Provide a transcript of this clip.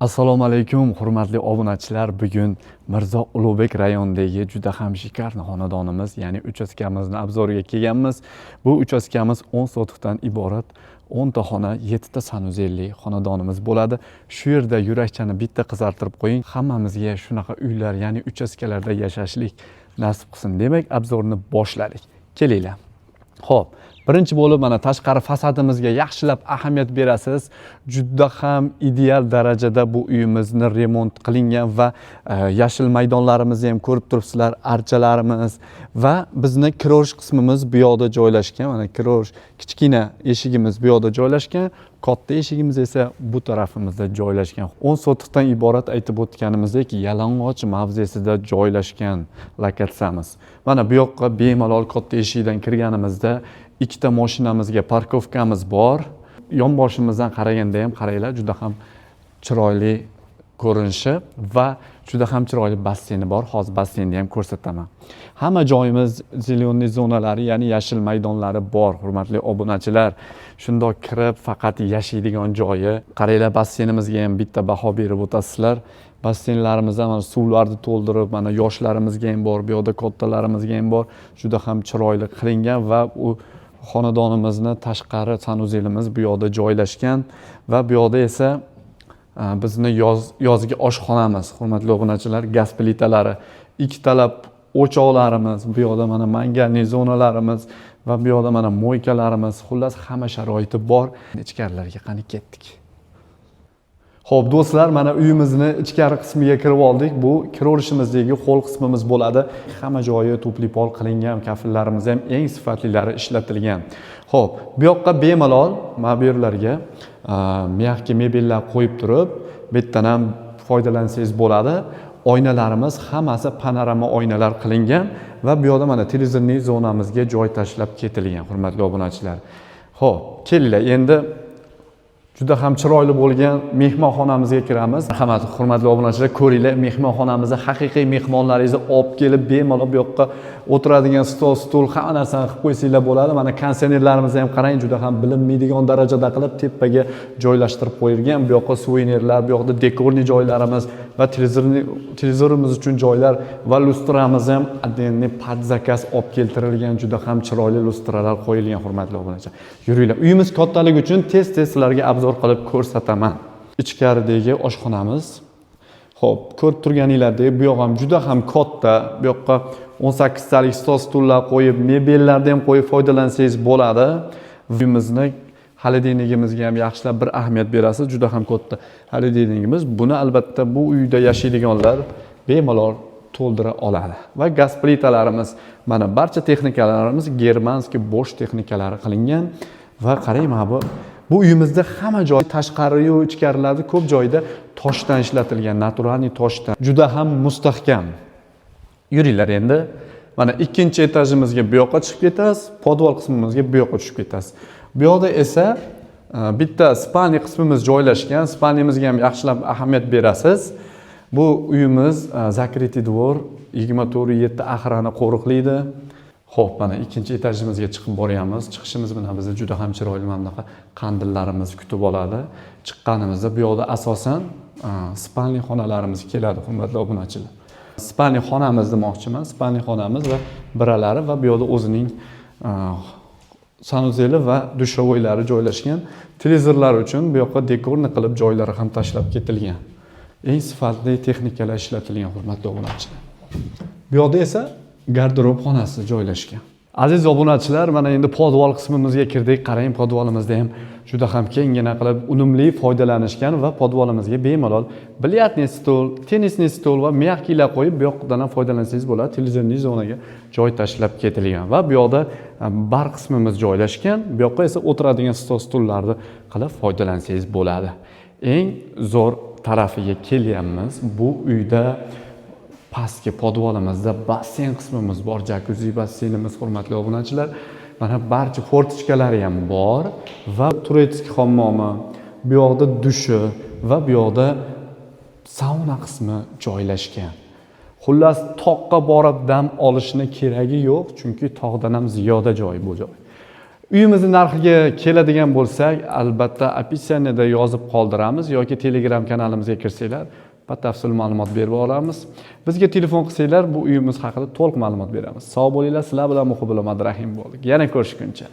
Assalomu alaykum, hurmatli obunachilar. Bugun Mirzo Ulug'bek rayonidagi juda ham шикарный xonadonimiz, ya'ni uchastkamizni обзор iga kelganmiz. Bu uchastkamiz 10 sotixdan iborat, 10 ta xona, 7 ta санузел li xonadonimiz bo'ladi. Shu yerda yurakchani bitta qizartirib qo'ying. Hammamizga shunaqa uylar, ya'ni uchastkalarda yashashlik nasib qilsin. Demak, обзор ni boshladik. Kelinglar. Xo'p, birinchi bo'lib mana tashqari fasadimizga yaxshilab ahamiyat berasiz. Juda ham ideal darajada bu uyimizni remont qilingan va yashil maydonlarimizni ham ko'rib turibsizlar, archalarimiz va bizni kiroverish qismimiz bu yoqda joylashgan. Mana kiroverish kichkina eshigimiz bu yoqda joylashgan, katta eshigimiz esa bu tarafimizda joylashgan. 10 sotixdan iborat, aytib o'tganimizdek, yalang'och mavzesida joylashgan lokatsiyamiz. Mana bu yoqqa bemalol katta eshikdan kirganimizda ikkita mashinamizga парковка miz bor. Yonboshimizdan qaraganda ham, qaranglar, juda ham chiroyli ko'rinishi va juda ham chiroyli basseyni bor. Hozir basseynni ham ko'rsataman. Hamma joyimiz зеленый zonalari, ya'ni yashil maydonlari bor, hurmatli obunachilar. Shundoq kirib faqat yashaydigan joyi. Qaranglar, basseynimizga ham bitta baho berib o'tasizlar. Basseynlarimizda mana suvlarni to'ldirib, mana yoshlarimizga ham bor, bu yoqda kattalarimizga ham bor. Juda ham chiroyli qilingan va u xonadonimizni tashqari санузел imiz bu yoqda joylashgan va bu yoqda esa bizni yozgi oshxonamiz, hurmatli obunachilar, gaz plitalari, ikkitalab o'choqlarimiz, bu yoqda mana мангальный zonalarimiz va bu yoqda mana мойка larimiz, xullas, hamma sharoiti bor. Ichkarilarga qani ketdik. Xo'p, do'stlar, mana uyimizni ichkari qismiga kirib oldik. Bu kiraverishimizdagi холл qismimiz bo'ladi. Hamma joyi тёплый пол qilingan, kafellarimiz ham eng sifatlilari ishlatilgan. Xo'p, bu yoqqa bemalol mana bu yerlarga мягкий mebellar qo'yib turib, bu yerdan ham foydalansangiz bo'ladi. Oynalarimiz hammasi panorama oynalar qilingan va bu yoqda mana телевизорный zonamizga joy tashlab ketilgan, hurmatli obunachilar. Xo'p, kelinglar, endi juda ham chiroyli bo'lgan mehmonxonamizga kiramiz. Marhamat, hurmatli obunachilar, ko'ringlar, mehmonxonamizda haqiqiy mehmonlaringizni olib kelib, bemalol bu yoqqa o'tiradigan stol, stul, hamma narsani qilib qo'ysanglar bo'ladi. Mana konditsionerlarimizni ham qarang, juda ham bilinmaydigan darajada qilib tepaga joylashtirib qo'yilgan. Bu yoqqa suvenirlar, bu yoqda декорный joylarimiz va televizorimiz uchun joylar va lyustramiz ham отдельный под заказ olib keltirilgan, juda ham chiroyli lyustralar qo'yilgan, hurmatli obunachilar. Yuringlar, uyimiz kattaligi uchun tez-tez sizlarga обзор qilib ko'rsataman. Ichkaridagi oshxonamiz. Xo'p, ko'rib turganinglardek, bu yoq ham juda ham katta. Bu yoqqa 18 talik stol, stullar qo'yib, mebellarni ham qo'yib foydalansangiz bo'ladi. Uyimizni холодильник imizga ham yaxshilab bir ahamiyat berasiz. Juda ham katta холодильник imiz. Buni albatta bu uyda yashaydiganlar bemalol to'ldira oladi. Va gaz plitalarimiz, mana barcha texnikalarimiz германский Bosch texnikalari qilingan va qarang, mana bu uyimizda hamma joy, tashqariyu ichkarilarda ko'p joyda toshdan ishlatilgan, натуральный toshdan. Juda ham mustahkam. Yuringlar endi. Mana ikkinchi etajimizga bu yoqqa chiqib ketasiz, podval qismimizga bu yoqqa tushib ketasiz. Bu yoqda esa bitta спальный qismimiz joylashgan. Спальный mizga ham yaxshilab ahamiyat berasiz. Bu uyimiz закрытый двор, 24/7 охрана qo'riqlaydi. Xo'p, mana ikkinchi etajimizga chiqib boryapmiz. Chiqishimiz bilan bizni juda ham chiroyli mana bunaqa qandillarimiz kutib oladi. Chiqqanimizda bu yoqda asosan спальный xonalarimiz keladi, hurmatli obunachilar. Спальный xonamiz demoqchiman. Спальный xonamiz va biralari va bu yoqda o'zining санузел i va душевой lari joylashgan. Televizorlar uchun bu yoqqa декорный qilib joylari ham tashlab ketilgan. Eng sifatli texnikalar ishlatilgan, hurmatli obunachilar. Bu yoqda esa garderob xonasi joylashgan. Aziz obunachilar, mana endi podval qismimizga kirdik. Qarang, podvalimizda ham juda ham kenggina qilib unumli foydalanishgan va podvalimizga bemalol бильярдный stol, теннисный stol va мягкий lar qo'yib, bu yoqdan ham foydalansangiz bo'ladi. Телевизорный zonaga joy tashlab ketilgan va bu yoqda bar qismimiz joylashgan. Bu yoqqa esa o'tiradigan stol, stullarni qilib foydalansangiz bo'ladi. Eng zo'r tarafiga kelyapmiz. Bu uyda pastki podvalimizda basseyn qismimiz bor, jakuzi basseynimiz, hurmatli obunachilar. Mana barcha форточка lari ham bor va турецкий hammomi, bu yoqda dushi va bu yoqda sauna qismi joylashgan. Xullas, toqqa borib dam olishni keragi yo'q, chunki tog'dan ham ziyoda joy bu joy. Uyimizni narxiga keladigan bo'lsak, albatta описание da yozib qoldiramiz yoki Telegram kanalimizga kirsanglar, batafsil ma'lumot berib boramiz. Bizga telefon qilsanglar, bu uyimiz haqida to'liq ma'lumot beramiz. Sog' bo'linglar, sizlar bilan Muhibullo Madrahim bo'ldik. Yana ko'rishguncha.